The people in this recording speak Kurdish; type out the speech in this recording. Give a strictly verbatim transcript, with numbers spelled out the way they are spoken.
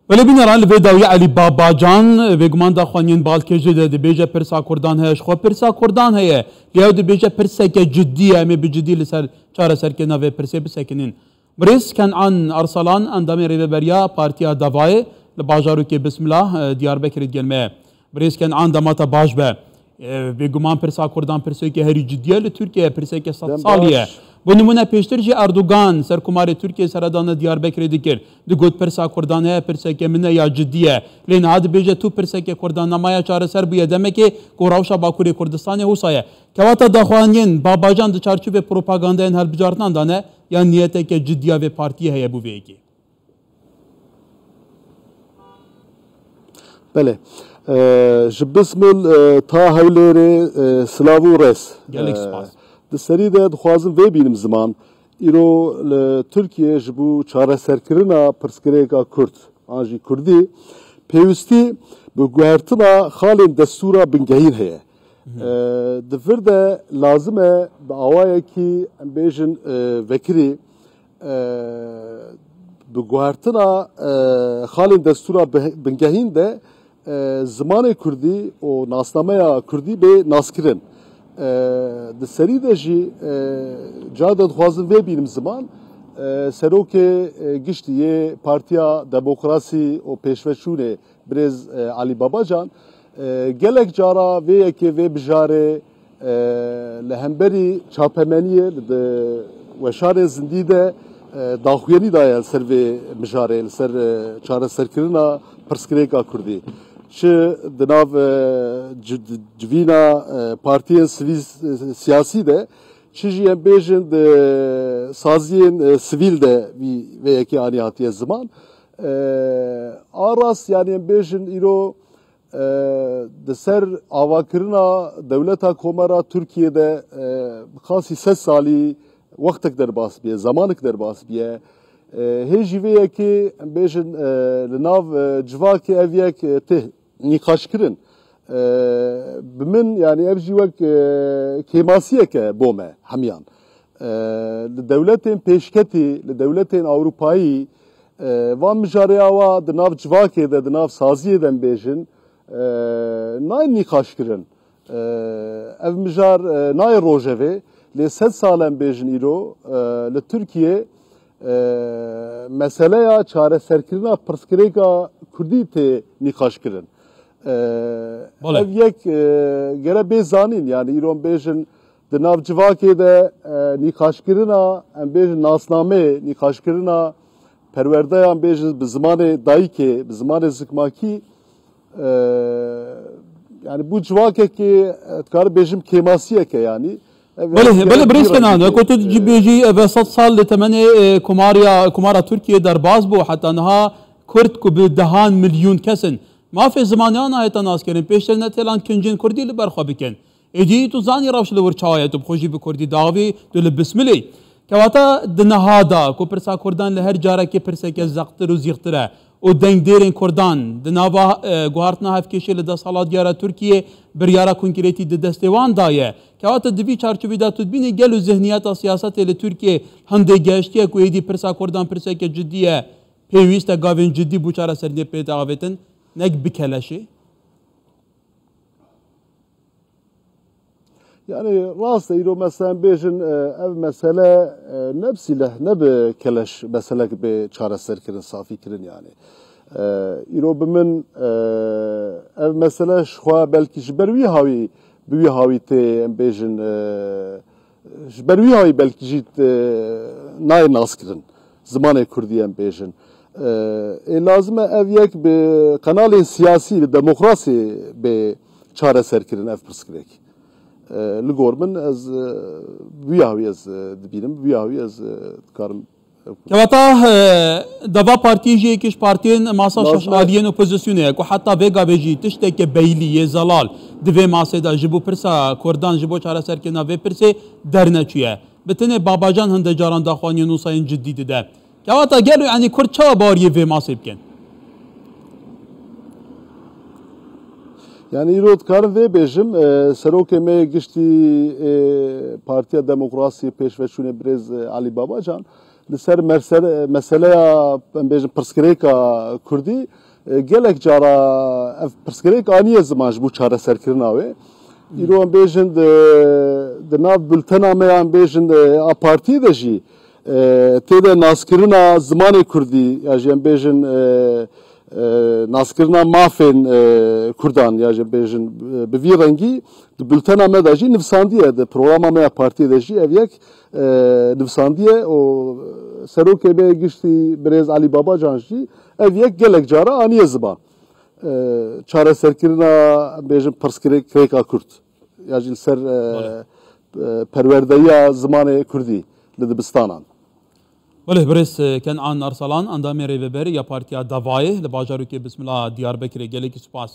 Belê bîneran, li vê dawî Elî Babacan, bêguman daxuyaniyên balkêjê de dibêje pirsa Kurdan heye, ji xwe pirsa Kurdan heye. Lê ew dibêje pirseke cidî ye, em ê bi cidî li ser çareserkirina vê pirsê bisekinin. Birêz Kenan Arsalan, endamê rêveberiya Partiya Devayê li bajarokê Bismillah, e, Diyarbekirê digel me ye. Birêz Kenan, dema te baş be. E, bêguman pirsa Kurdan pirseke herî cidî ye li Tirkiye, pirseke sed salî ye. Dem baş. Bo nimûne pêştir jî Erdogan, serkomarê Tirkiye seredana Diyarbekirê dikir. Digot pirsa Kurdan heye, pirseke min e ya cidî ye. Lê niha dibêje tu pirseke Kurdan nemaye çareser bûye demekê ku rewşa Bakurê Kurdistanê wisa ye. Kewata daxuyaniyên Babacan di çarçovê propagandayên hilbijartinan de ne, yan niyeteke cidî ya vê partiyê heye bo vê yekê? Belê. E, ji Bismil, e, ta Hewlêrê, e, silav û rêz. Gelek E, spas. Di serî de dixwazim vê bînim ziman. Îro li Tirkiye ji bo çareserkirina pirsgirêka Kurd an jî Kurdî pêwîstî bi guhertina xalên destûra bingehîn heye. E, di vir de lazim e bi awayekî, em bêjin, e, vekirî, e, bi guhertina, e, xalên destûra bi-, bingehîn de, e, zimanê kurdî û nasnameya kurdî bê naskirin. E, di serî de jî, e, ca de dixwazim vê bînim ziman, e, serokê, e, giştî yê Partiya Demokrasî û Pêşveçûnê birêz, e, Elî Babacan, e, gelek cara vê yekê vê bijarê, e, li hemberî çapemeniyê li di weşanên zindî de, e, daxuyanî daye li ser vê mijarê, li ser, e, çareserkirina pirsgirêka Kurdî. Çi di nav, e, ci-, civîna, e, partiyên sivîl, e, siyasî de, çi jî em bêjin di saziyên, e, sivîl de vî, vê yekê anî hatiye ziman. E, a rast, yanî em bêjin îro, e, di ser avakirina dewleta Komara Tirkiye de, e, bi qasî sed salî wextek derbas bûye, zemanek derbas bûye. E, hê jî vê yekê em bêjin, e, li nav, e, civakê ev yek, e, tê nîqaşkirin. E, bi min, yanî ev jî wek, e, kêmasiyek e bo me hemiyan. E, li dewletên pêşketî, li dewletên Ewropayî, e, van mijarê awa di nav civakê de, di nav saziyê de em bêjin, e, nayên nîqaşkirin. E, ev mijar, e, nayê rojevê, lê sed sal em bêjin îro, e, li Tirkiye, e, meseleya çareserkirina pirsgirêka Kurdî tê nîqaşkirin. E, Belê. Ev yek, e, gere bê zanîn, yanî îro em bêjin di nav civakê de, e, nîqaşkirina, em bêjin nasnameyê, nîqaşkirina perwerdeyan bêjin bi zimanê dayikê, bi zimanê zikmakî, e, yanî bû civakekê, e, dikarim bêjim kêmasiyeke yanî. Ev Belê, yanî belê, gerek birêz bir Kenan, rengî wek tu bê, e, dibêjî, ev sed sal li temenê, e, Komariya, Komara Tirkiye derbas bû, heta niha Kurd ku bi dehan milyon kes in, mafê zimanê wan nahête naskirin, pêştir netêlan kincên Kurdî li ber xwe bikin. Êdî tu zanî rewş li wir çawa ye, tu bi xwe jî bi kurdî diavî, tu li Bismilê. Kewata di niha de ku pirsa Kurdan li her carekê pirseke zextir û zîxtir e û dengdêrên Kurdan di nava, e, guhartina hevkêşê li desthilatdiyara Tirkiyê biryara konkretî di destê wan de ye. Kewata di vî çarçovî de tu dibînî gelo zihniyeta siyasetê li Tirkiyê hindê gehiştiye ku êdî pirsa Kurdan pirseke cidî ye, pêwîst e gavên cidî bo çareserînê pê de avêtin, nek bi keleşê? Yani rast e, îro mesela em bêjin, e, ev mesele, e, ne bi sîleh, ne bi keleş meselek bê çareserkirin, safîkirin yani. E, îro bi min, e, ev mesele ji xwe belkî ji ber wî hawî, bi wî hawî tê, em bêjin, e, ji ber wî hawî belkî jî, e, nayê naskirin. Zimanê kurdî em bêjin. E, ê lazim e ev yek bi qenalên siyasî, bi demokrasî bê çareserkirin ev pirsgirêk. E, li gor min ez, e, wî hawî ez, e, dibînim, wî hawî ez, e, dikarim. Kewata, e, deva partiyê jî yekî ji partiyên masa şaş Lazim e aliyên opozisyonê ye ku heta vê gavê jî tişteke beylî yê zelal di vê masê de ji bo pirsa Kurdan, ji bo çareserkirina vê pirsê derneçûye. Bi tenê Babacan hinde caran daxuyaniyên wisa yên cidî dide. Kewata gelo, yanî Kurd çawa baweriyê vê masê bikin? Yani îro dikarim vê bêjim, e, serokê me yê giştî, e, Partiya Demokrasî Pêşveçûnê birêz, e, Elî Babacan, Li ser mersele-, meseleya, em bêjin, pirsgirêka kurdî, e, gelek cara ev pirsgirêk aniye ziman ji bo çareserkirina wê. Îro em bêjin di, di nav bultena me ya em bêjin, e, a partiyê de jî, e, tê de naskirina zimanê kurdî ya jî em bêjin, e, e, naskirina mafên, e, kurdan ya jî em bêjin, e, bi vî rengî di bultena me de jî nivîsandiye, di programa me ya partiyê de jî ev yek, e, nivîsandiye û serokê me giştî birêz Elî Babacan jî ev yek gelek cara aniye ziman. E, çareserkirina, em bêjin, pirsgirêk, kirêka kurd ya jî li ser, e, Belê. e, perwerdeyiya zimanê kurdî li dibistanan. Belê, birêz, e, Kenan Arsalan, endamê rêveberê ya Partiya Devayê li bajarokê Bismila Diyarbekirê. Gelekî spas.